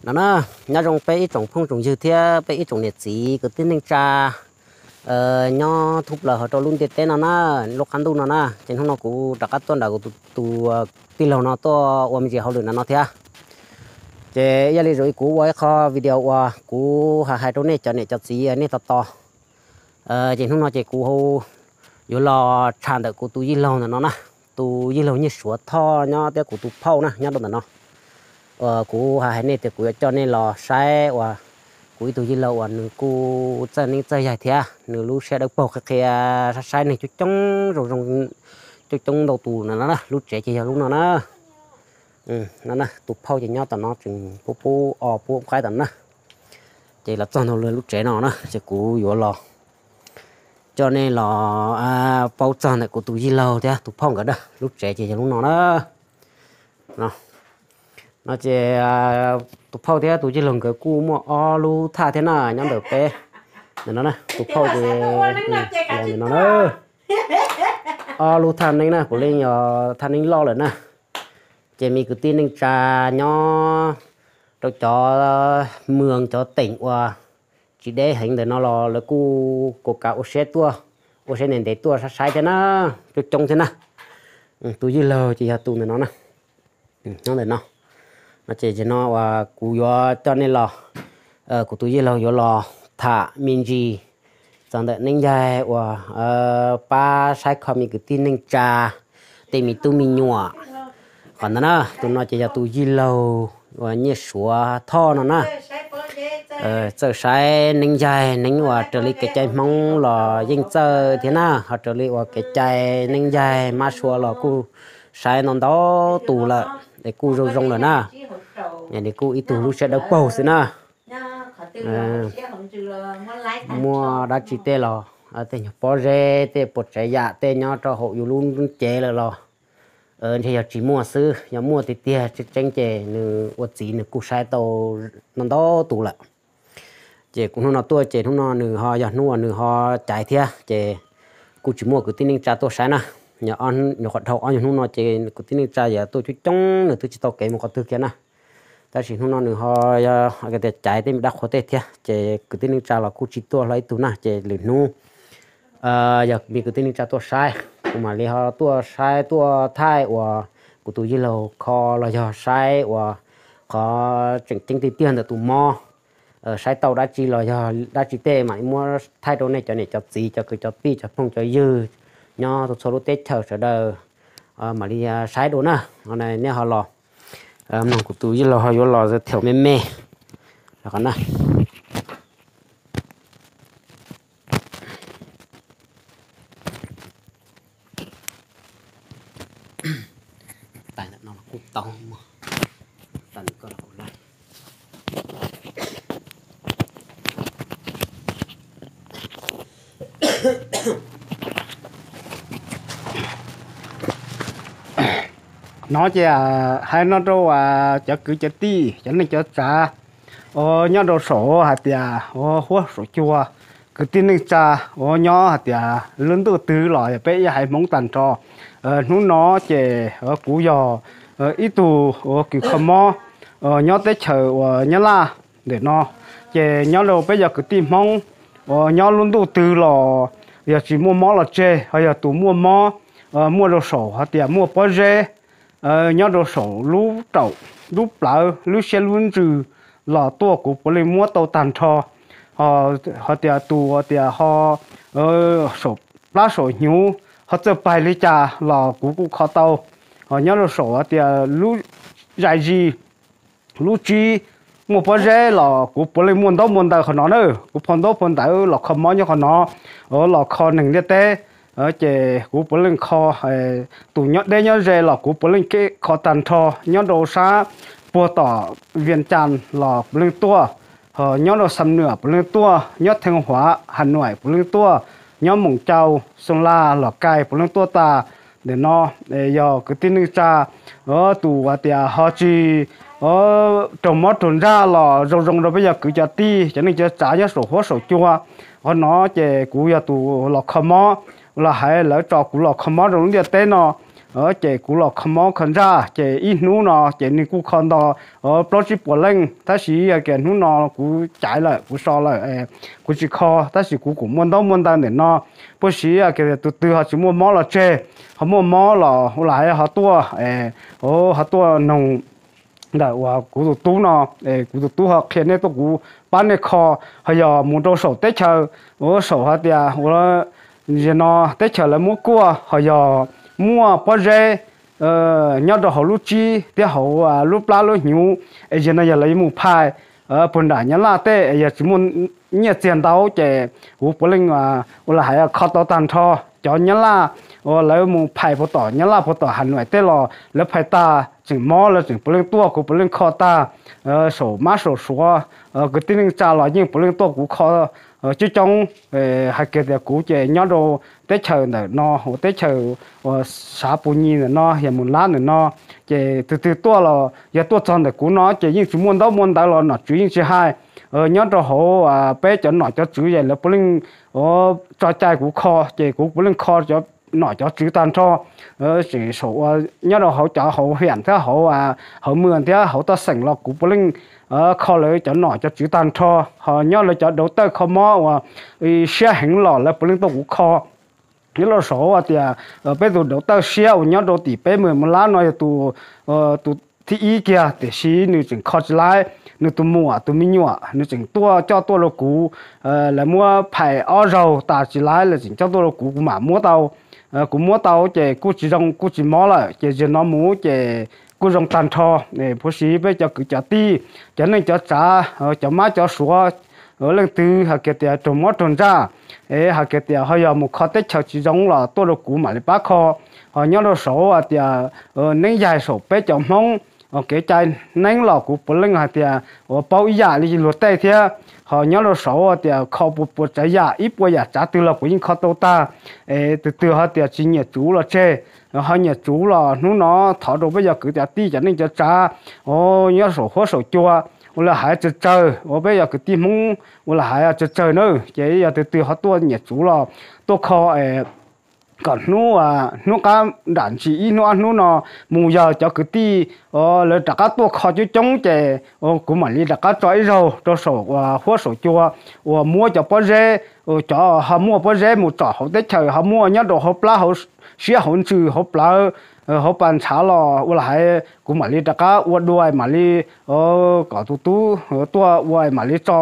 No na, nyob zoo peb ib tsoom phooj tsoom ywg thiab peb ib tsoom niam txiv kwv tij neej tsa nyob thoob plaws hauv rau lub ntiaj teb no na, lub qab ntuj no na. Ces hnub no kuv rov qab tuaj nram kuv tus tij laug no tuaj ua me ntsis hauj lwm ntawm no thiab. Ces yog li ib zaug kuv ua ib qho video uas kuv hais hais rau nej cov niam cov txiv nej tos tos. Ces hnub no ces kuv yuav los tsham ntawm kuv tus yij laug ntawm no na, tus yij laug Nyiaj Suav Thoj nyob thiab kuv tus phauj na nyob rau ntawm no. Kuv hais hais nej tias kuv yuav coj nej los saib uas kuv ib tug yij laug uas nws kuj txawj neeb txawj yaig thiab nws lub siab dawb paug qhia qhia saib saib neeg coob coob zoo zoo, coob coob ntau tus no na. Lub tsev ces yog lub no na. No na, tus phauj ces nyob tom no tseem pub pub o pub qaib tom na. Ces los txog ntua lub tsev no na ces kuv yuav los coj nej los paub txog ntawm kuv tus yij laug thiab tus phauj nkawd na. Lub tsev ces yog lub no na. No ces tus phauj thiab tus yij laug nkawd kuj muaj ob lub thaj thiab na nyob ntawm peb. Ntawm no na tus phauj ces no na, ob lub thaj neeb na, puav leej yog thaj neeb loj lawm na. Ces me kwv tij neej tsa nyob rau cov moos cov teem uas tsis deb heev ntawm no los lawv kuj kuj kav ua siab tuaj, ua siab ntev ntev tuaj saib saib thiab na, coob coob thiab na. Tus yij laug ces yog tus ntawm no na, nyob ntawm no. No ces no uas kuv yuav coj nej los, kuv tus yij laug yuav los tham me ntsis txog ntawm neeb ncaig uas pab saib kho me kwv tij neej tsa tej me tub me nyuam. Qhov ntawd na, tus no ces yog tus yij laug uas Nyiaj Suav Thoj no na. Txawj saib neeb ncaig neeb uas raws li kev cai Hmoob los yeej txawj thiab na, ho raws li uas kev cai neeb ncaig mab sua los kuj saib ntau ntau tus lawm es kuj zoo zoo lawm na. Nws kuj ib tug lub siab dawb paug xwb na. Muaj dab tsi tej los tej nyuag pob zeb tej puas tsav yam tej nyob rau hauv yus lub cev lawm los ntshe yog tsis muaj xwb, yog muaj tiag tiag tseeb tseeb ces nws ua txiv nws kuj saib tau ntau ntau tus lawm. Ces kuv hnub no tuaj ces hnub no nws ho yog hnub uas nws ho caiv thiab ces kuj tsis muaj kwv tij neej tsa tuaj saib na. Nyuam qhuav dhau ob nyuag hnub no ces kwv tij neej tsa yuav tuaj coob coob nws twb tsis tau kev mus qhov twg kiag na. Tab sis hnub no nws ho tias caiv tej me dab qhua tej thiab ces kwv tij neej tsa los kuj tsis tuaj hlo ib tug na. Ces lwm hnub yog me kwv tij neej tsa tuaj saib, kuv mam li ho tuaj saib tuaj thaij uas kuv tus yij laug kho los yog saib uas qhov tseem ceeb tiag tiag ntawm tus mob, saib tau dab tsi los yog dab tsi tej mam li muab thaij rau nej cov niam cov txiv cov kwv cov tij cov phooj cov ywg nyob txhua txhua lub teb chaws sawv daws mam li saib dua na. Nej ho los mloog kuv tus yij laug ho yuav los thaum me me. No ces hais no rau cov kwv cov tij cov neej cov tsav uas nyob rau saum hais tias huab saum cua, kwv tij neej tsa uas nyob hais tias lub ntuj twg los yog peb ib haiv Hmoob tag nrho. Hnub no ces kuv yog ib tug uas kws kho mob nyob teb chaws uas Nyab Laj ntawm no, ces nyob rau peb yog kwv tij Hmoob uas nyob lub ntuj twg los yog tsis muaj mob los tseg, ho yog tus muaj mob muaj rau saum hais tias muaj pob zeb nyob rau saum lub raum lub plawv lub siab lub ntsws los tuaj kuv puav leej muab tau tag nrho. Hais tias tus hais tias ho saum plab saum hnyuv ho txawj pais li cas los kuv kuj kho tau. Ho nyob rau saum hais tias lub zais zis lub tsib muaj pob zeb los kuv puav leej muaj ntaub muaj ntawv qhov no na, kuv phau ntaub phau ntawv los kho mob nyob qhov no, los kho neeg ntiaj teb, ces kuv puav leej kho, tus nyob deb nyob ze los kuv puav leej kho tag nrho, nyob rau sab puag tom Vias Cas los puav leej tuaj, nyob rau Xam Nuam puav leej tuaj, nyob Theej Huav Has Nuam puav leej tuaj, nyob Moos Cau Xoo Laj Los Kais puav leej tuaj tas. Ntawm no yog kwv tij neej tsa, tus hais tias ho tsis raug mob raug ntsaj los zoo zoo rau peb yog kwv cov tij cov neej cov tsav nyob saum huab saum cua. Qhov no ces kuv yog tus los kho mob, los hais lawv tso kuv los kho mob rau lub ntiaj teb no, Ces kuv los kho mob kho ntsaj ces ib hnub no ces nws kuj kho nto plaub tsib puas leej, tab sis yog kiag hnub no kuv caiv lawm kuv so lawm, kuv tsis kho, tab sis kuv kuj muaj ntaub muaj ntawv ntawm no. Puas siv kiag tus twg ho tsis muaj mob los tseg, ho muaj mob los ua li hais ho tuaj, ho tuaj noog ntawm uas kuv tus tub no, kuv tus tub ho qhia nej tuaj kuv pab nej kho, ho yog mus rau saum teb chaws, ua saum hais tias ua, zaum no teb chaws lawv muab kuaj ho yog muaj pob zeb nyob rau hauv lub tsib thiab hauv lub plab lub hnyuv, es zaum no yog lawv yuav mus phais puag nram Nyab Laj tej es yog tsis muaj nyiaj txiag ntau ces kuv puav leej ua li hais kho tau tag nrho. Cov Nyab Laj uas lawv mus phais puag tom Nyab Laj puag tom Has Nuam tej los lawv phais tag tseem mob lawv tseem puav leej tuaj kuv puav leej kho tag, saum mab saum suav, kwv tij neej tsa los yeej puav leej tuaj kuv kho coob coob. Hais kiag tias kuv ces nyob rau teb chaws ntawm no, teb chaws uas Sav Pus Nyis ntawm no, yog Mus Lab ntawm no, ces tus twg tuaj los yog tuaj txog ntawm kuv no ces yeej tsis muaj ntaub muaj ntawv los nom tswv yeej tsis hais. Nyob rau hauv peb cov nom cov tswv es lawv puav leej tso cai kuv kho ces kuv puav leej kho cov nom cov tswv tag nrho. Tseem saum uas nyob rau hauv cov hauv hiam thiab hauv, hauv mwm thiab hauv toj xeem los kuv puav leej kho lawv cov nom cov tswv tag nrho. Ho nyob lawv cov dauv tawj kho mob uas siab heev los lawv puav leej tuaj kuv kho. Nyob rau saum hais tias peb tus dauv tawj siab uas nyob rau tim peb Mus Lab no yog tus, tus thib ib kiag tiam sis nws tseem kho tsis laib, nws tus muam tus me nyuam nws tseem tuaj coj tuaj rau kuv. Lawv muab phais ob zaug tas tsis laib lawv tseem coj tuaj rau kuv, kuv mam muab tau. Kuv muab tau ces kuj tsis zoo kuj tsis mob lawm ces zaum no mus ces kuj zoo tag nrho. Puav siv peb cov kwv cov tij, cov neej cov tsav, cov mab cov suav, leej twg hais kiag tias raug mob raug ntsaj, es hais kiag tias ho yog mus kho teb chaws tsis zoo los tuaj rau kuv mam li pab kho. Ho nyob rau saum hais tias neeb yaig saum peb cov Hmoob kev cai neeb los kuv puav leej hais tias uas paub ib yam li luag tej thiab. Ho nyob rau saum hais tias kho puas puas tsav yam ib puas yam tsav twg los kuv yeej kho tau tag. Es tus twg hais tias tsis nyiam tsuv los tseg, ho nyiam tsuv los hnub no thov rau peb cov kwv cov tij cov neej cov tsav nyob saum huab saum cua, ua li hais tsawg tsawg uas peb cov kwv tij Hmoob ua li hais tsawg tsawg na, ces yog tus twg ho tuaj nyiam tsuv los tuaj kho kom hnub, hnub qab nram ntsis ib hnub ob hnub no mus yog cov kwv tij lawv rov qab tuaj kho coob coob ces kuv mam li rov qab tso ib zaug rau saum huab saum cua uas muab cov pob zeb, cov ho muaj pob zeb mus tsom hauv teb chaws ho muaj nyob rau hauv plab hauv siab hauv ntsws hauv plawv hauv pas ntshav los ua li hais kuv mam li rov qab ua dua mam li kom tus tub tuaj ua mam li tso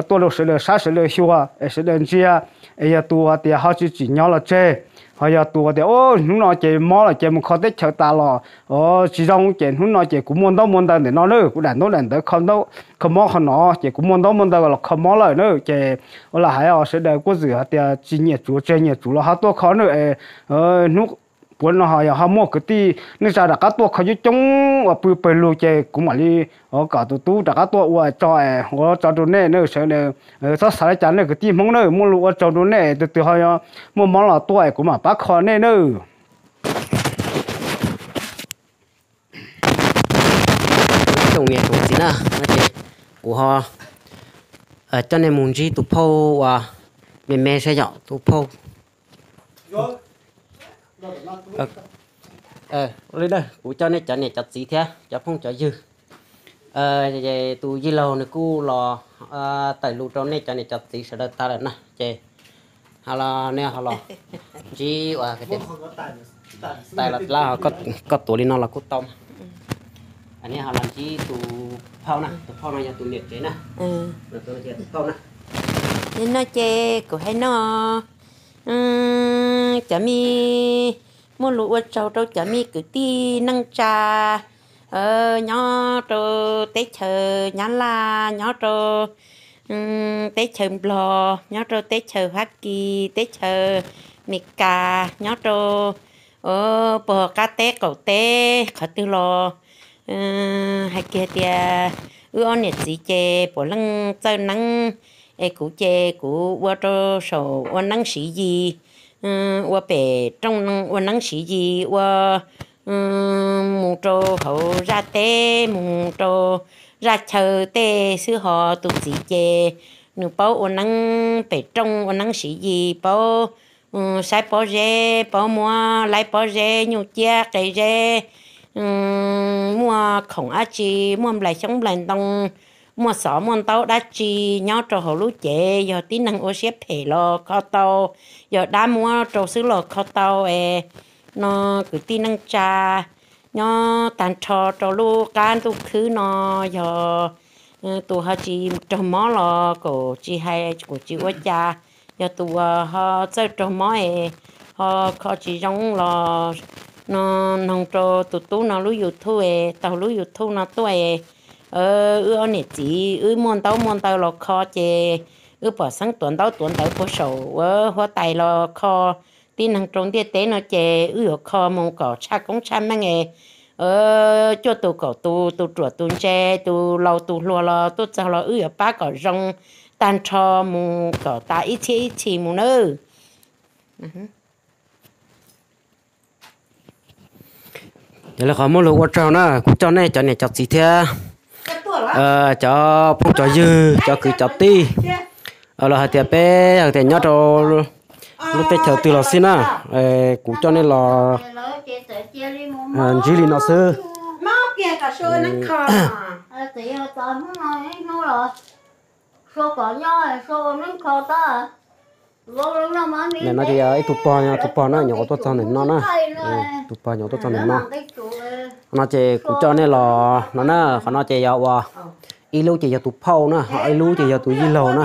tuaj rau sawv daws saib sawv daws xyuas es sawv daws ntsia. Es yog tus hais tias ho tsis tsim nyog los tseg, ho yog tus tias hnub no ces mob lawm ces mus kho teb chaws tas los tsis zoo ces hnub no ces kuv muaj ntaub muaj ntawv ntawm no na, kuv daim ntaub daim ntawv kho mob qhov no ces kuv muaj ntaub muaj ntawv los kho mob lawm na. Ces ua li hais os sawv daws kuj txwm hais tias tsis nyiam tsuv tseg, nyiam tsuv los ho tuaj kho na. Hnub puav no ho yog ho muaj kwv tij neej tsa rov qab tuaj kho coob coob uas pw pawg lug ces kuv mam li kom tus tub rov qab tuaj ua tso es ua tso rau nej na sawv daws. Txhob xav li cas nej kwv tij Hmoob na, muaj lus ua tsaug rau nej, tus twg ho muaj mob los tuaj es kuv mam pab kho nej na. Tsoom niam tsoom txiv na, no ces kuv ho coj nej mus ntsib tus phauj uas me me saib yom, tus phauj. Li na, kuv coj nej cov niam cov txiv thiab cov phooj cov ywg, tus yij laug nws kuj los tawm lus rau nej cov niam cov txiv sawv daws tas lawm na, ces ho los nej ho los ntsib uas tais los dlab, koj tuav li no los kuj tau. Nej ho los ntsib tus phauj na, tus phauj no yog tus niam tsev na, tus phauj na. Li no ces kuv hais no, cov me, muaj lus ua tsaug rau cov me kwv tij neej tsa nyob rau teb chaws Nyab Laj, nyob rau teb chaws Nplog, nyob rau teb chaws Fab Kis, teb chaws Amelikas, nyob rau puag qab teb qaum teb qhov twg los hais kiag tias wb ob niam txiv ces puav leej txawj neeb, es kuv ces kuv ua rau saum ua neeb siv yis, ua pem rooj ua neeb siv yis, ua mus rau hauv zaj teb, mus rau zaj chaw tej xwb, ho tus txiv ces nws paub ua neeb pem rooj ua neeb siv yis, paub saib pob zeb, pob muab, laib pob zeb, nyuj ciab, qe zeb, muaj khoom dab tsi, muaj nplaim xyoob nplaim ntoo, muaj xov muaj ntaub dab tsi nyob rau hauv lub cev, yog tib neeg ua siab phem los kho tau, yog dab muab rau xwb los kho tau es no kwv tij neej tsa nyob tag nrho rau lub qab ntuj khwb no, yog tus ho tsis raug mob los kuj tsis hais, kuj tsis ua cas, yog tus uas ho txawj raug mob es ho kho tsis zoo los no noog rau tus tub no lub YouTube es taug lub YouTube no tuaj es wb ob niam txiv wb muaj ntaub muaj ntawv los kho ces wb pom xeeb tuav ntaub tuav ntawv puag saum huab tais los kho tib neeg rau ntiaj teb no ces wb yuav kho mus kom tshaj koob tshaj meej es cuaj tus kaum tus, tus ruam tus ntse, tus laus tus hluas los tuaj txog los wb yuav pab kom zoo tag nrho mus kom tas ib txhiab ib txhis mus nawb. Yog li qhov muab lus ua tsaug na, kuv coj nej cov niam cov txiv thiab cov phooj cov ywg, cov kwv cov tij, los hais tias peb hais tias nyob rau lub teb chaws twg los xij na, kuv coj nej los ntsib li no xwb. Nim no ces yog ib tug pog, tus pog no nyuam qhuav tuaj txog ntawm no na, tus pog nyuam qhuav tuaj txog ntawm no. No ces kuv coj nej los no na, qhov no ces yog ua ib lub ces yog tus phauj na, ho ib lub ces yog tus yij laug na.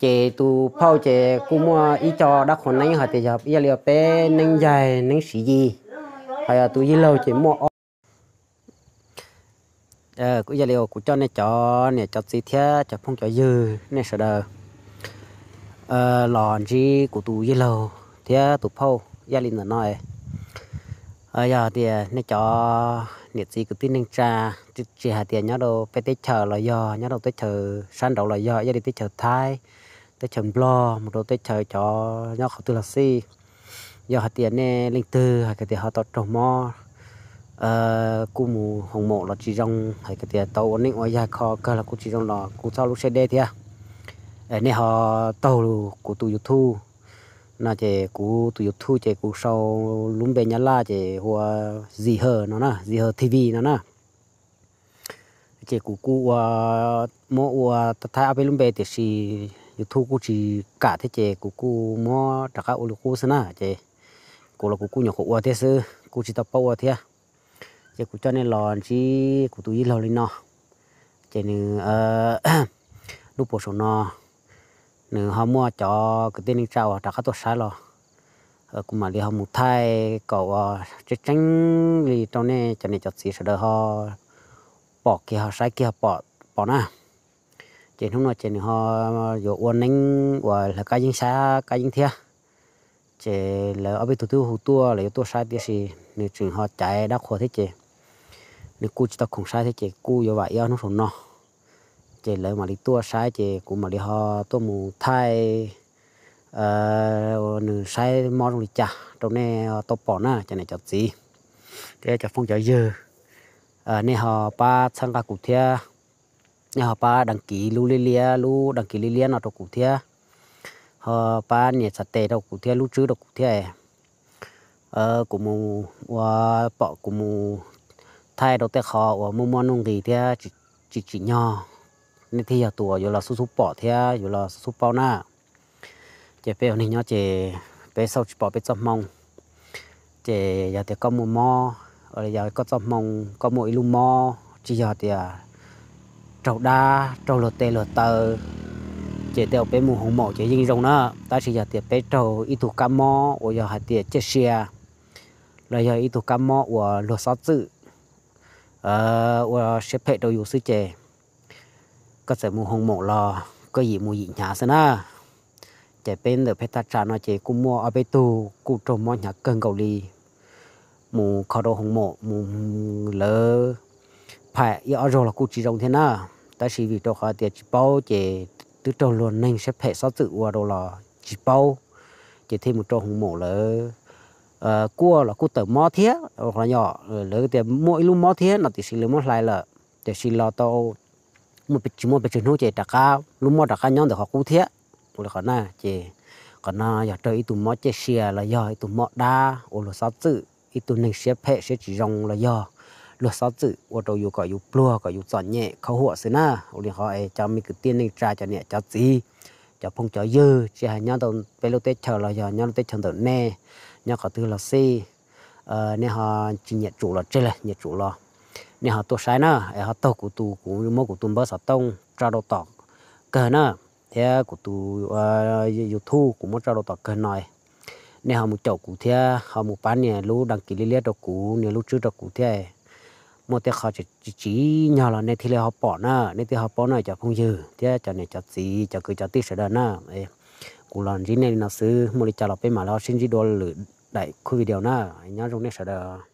Ces tus phauj ces kuj muaj ib co dab qhuas neeb hais tias yog ib yam li peb neeb yaig neeb siv yis, ho yog tus yij laug ces muaj ob. Kuj ib yam li kuv coj nej cov niam cov txiv thiab cov phooj cov ywg nej sawv daws los ntsib kuv tus yij laug thiab tus phauj ib yam li ntawm no. Yog tias nej cov niam txiv kwv tij neej tsa, tsis hais tias nyob rau peb teb chaws los yog nyob rau teb chaws sab nraud los yog ib yam li teb chaws Thaib, teb chaws Nplog mus rau teb chaws cov nyob qhov twg los xij, yog hais tias nej leej twg hais tias ho tau raug mob, kuj mus hoos maum los tsis zoo, hais tias tau ua neeb ua yaig kho kawg los kuj tsis zoo los kuj txhob lub siab deb thiab. Nej ho taug kuv tus YouTube no ces kuv tus YouTube ces kuv sau lub npe Nyab Laj ces hu ua Zis Hawj no na, Zis Hawj T V no na. Ces kuv kuj ua, muab ua Thaib ob peb lub npe tiam sis YouTube kuj tsis kam thiab ces kuv kuj muab rov qab ua li qub xwb na ces kuv los kuv kuj nyuam qhuav ua thiab xwb, kuj tsis tau paub ua thiab. Ces kuv coj nej los ntsib kuv tus yij laug li no. Ces nws, lub puas saum no, nws ho muaj cov kwv tij neej tsa uas rov qab tuaj saib los, kuv mam li ho mus thaij kom uas tseeb tseeb li rau nej cov niam cov txiv sawv daws ho pom kiag ho saib kiag ho pom na. Ces hnub no ces nws ho yuav ua neeb uas lawv kab yeeb xyab kab yeeb thiab. Ces lawv ob peb tug twb hu tuaj, lawv yuav tuaj saib tiam sis nws tseem ho caiv dab qhuas thiab ces nws kuj tsis tau khoom saib thiab ces kuj yuav vam ib ob hnub saum no ces lawv mam li tuaj saib ces kuv mam li ho tuaj mus thaij nws saib mob zoo li cas rau nej tau pom na cov niam cov txiv, cov phooj cov ywg. Nej ho pab txhawb nqa kuv thiab, nej ho pab đăng ký lub liab liab, lub đăng ký liab liab no rau kuv thiab, ho pab nias txhais tes rau kuv thiab, lub tswb rau kuv thiab. Kuv mus ua, pom kuv mus thaij rau tej qhov uas muaj muaj nuj nqis thiab tsis tsim nyog, nej thiaj yog tus uas yuav los xub xub pom thiab yuav los xub xub paub na. Ces peb ua neeg nyob ces peb xauj tsis pom peb txoj hmoo. Ces yog tias koj muaj mob, yog koj txoj hmoo koj muaj ib lub mob, tsis yog tias raug dab raug luag tes luag taw, ces tej uas peb mus hoos maum ces yeej zoo na. Tab sis yog tias peb raug ib tug kab mob uas yog hais tias ciaj sia, los yog ib tug kab mob uas luag xob txwm ua siab phem rau yus xwb ces koj txawm mus hoos maum los koj yim mus yim hnyav xwb na. Ces peb ntawm peb thaj tsam no ces kuj muaj ob peb tug kuj raug mob hnyav kawg nkaus li, mus kho rau hoos maum mus lawv phais ib ob zaug los kuj tsis zoo thiab na. Tab sis vim rau qhov tias tsis paub ces twb raug luag neeg siab phem xob txwm ua rau los tsis paub, ces thiaj mus rau hoos maum lawv kuaj los kuj tawm mob thiab. Qhov no yog lawv tias muaj ib lub mob thiab no tiam sis lawv muab hlais lawm, tiam sis los tau tsis muaj pes tsawg hnub ces rov qab lub mob rov qab nyob ntawm qhov qub thiab. Ua li qhov na ces Qhov no yog raug ib tug mob ciaj sia los yog ib tug mob dab ua luag xob txwm, ib tug neeg siab phem siab tsis zoo los yog luag xob txwm ua rau yus kom yus pluag kom yus txom nyem khaub huam xwb na. Ua li qhov es cov me kwv tij neej tsa cov niam cov txiv, cov phooj cov ywg tsis hais nyob rau peb lub teb chaws los yog nyob lub teb chaws ntawm nej, nyob qhov twg los xij, nej ho tsis nyiam tsum los tseg, nyiam tsum los nej ho tuaj saib na, es ho taug kuv tus, kuv muab kuv tus npawb xov tooj tso rau tom kawg na, thiab kuv tus YouTube kuv muab tso rau tom kawg no. Nej ho mus caum kuv thiab ho mus pab nias lub dag kis liab liab rau kuv, nias lub tswb rau kuv thiab. Muaj tej qho tsis tsim nyog los nej thiaj li ho pom na, nej thiaj ho paub na cov phooj ywg thiab cov niam cov txiv cov kwv cov tij sawv daws na. Kuv los ntsib nej li no xwb, muaj li cas los peb mam li ho sib ntsib dua lwm daim kuj video na. Nyob zoo nej sawv daws.